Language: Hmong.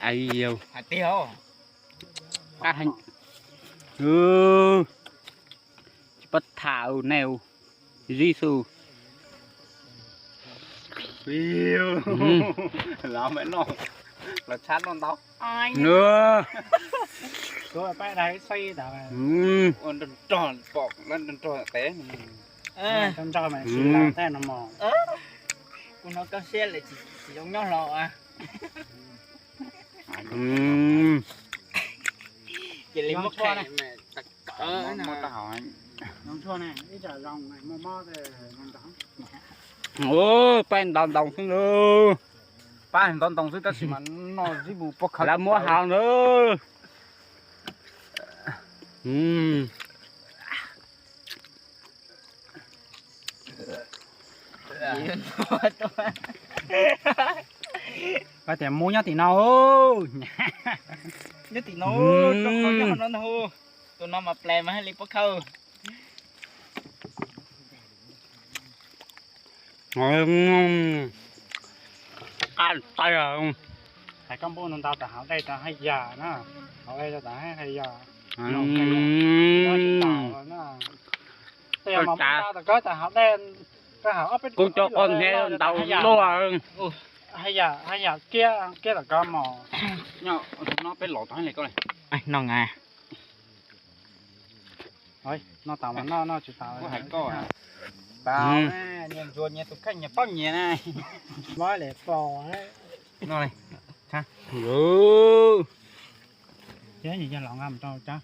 Ai yau. Hais tiag. Qab heev. Tsis pab tham nej, Jesu. Los me no, los tshab no ntau. Nws. Ua nrog nrog pom nrog nrog tev. Nrog nrog mas tsis los tej no mos. Kuv hnov koj siab lawm tsis zoo nyob hlo. Cia li muab qhia. Pab nto ntoo xwb lauj. Pab nto ntoo xwb tab sis mas noj zib mus pob khaws lawv muab hau na. Koj tias muab nyob tim no. Nyob tim no, rau qhov nyob no ntag. Tus no mas ple mas haj li pob khaws. Hais koj npauj no ntau tas hauv dej tas haj yam na, hauv dej tas haj yam. Tej yam mas ntau tas koj tas hauv dej, koj hauv ob peb, kuv cov qos hniav ntau luaj. Haj yam, haj yam kiab kiab tom koj mos. Nyob no peb los tau li koj li. No nga. Noj tas mas noj, noj tsis tas kuv hais koj. Nyias ntsuas nyias tus kheej nyias paub nyias na. Muab li pos. Noj li. Thiab nyias yog los nqa mus rau cov.